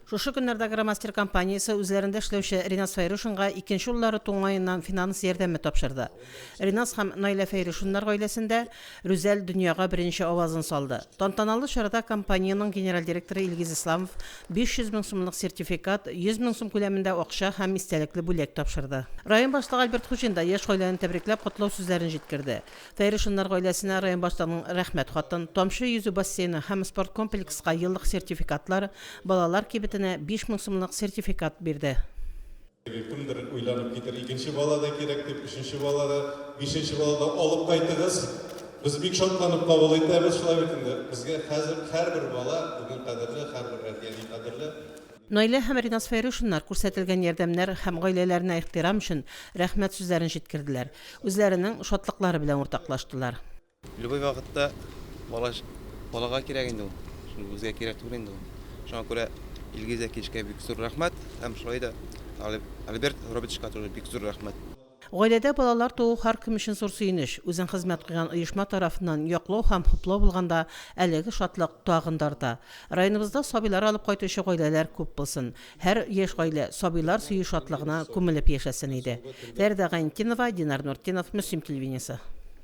Шушы көннәрдә Агромастер компаниясе үзләрендә эшләүче Ринас Фәйрушинга икенче уллары туу уңаеннан финанс ярдәме тапшырды. Ринас һәм Наилә Фәйрушиннар гаиләсендә Рүзәл дөньяга беренче авазын салды. Тантаналы чарада компаниянең генераль директоры Илгиз Исламов 500 мең сумлык сертификат, 100 мең сум күләмендә акча һәм истәлекле бүләк тапшырды. Район башлыгы Альберт Хуҗин да яшь гаиләне тәбрикләп котлау сүзләрен җиткерде. Фәйрушиннар гаиләсенә район башлыгының Рәхмәт хатын, Тамчы йөзү бассейны һәм спорткомплекска еллык сертификатлар, балалар кибетенә 5000 сумлык сертификат бирде. Теге кемдер уйланып китер, икенче бала да кирәк дип, өченче бала да, бишенче бала да алып кайтыгыз. Без бик шатланып кабул итәбез, шулай бит инде. Безгә хәзер һәрбер бала бүген кадерле, һәрбер әти-әни кадерле. Наилә һәм Ринас Фәйрушиннар күрсәтелгән ярдәмнәр һәм гаиләләренә ихтирам өчен рәхмәт сүзләрен җиткерделәр, үзләренең шатлыклары белән уртаклаштылар. Любой вакытта бала балага кирәк инде ул. Шул безгә кирәк түгел инде ул. Шуңа күрә Илгиз Әкишкә бик зур рәхмәт һәм шулай да Альберт Робертовичка тоже бик зур рәхмәт. Гаиләдә балалар туу һәркем өчен зур сөенеч. Үзең хезмәт куйган оешма тарафыннан яклау һәм хуплау булганда әлеге шатлык тагын да арта. Районыбызда сабыйлар алып кайтучы гаиләләр күп булсын. Һәр яшь гаилә сабыйлар сөю шатлыгына күмелеп яшәсен иде. Фәридә Гайнетдинова, Динар Нуртдинов, Мөслим телевидениесе.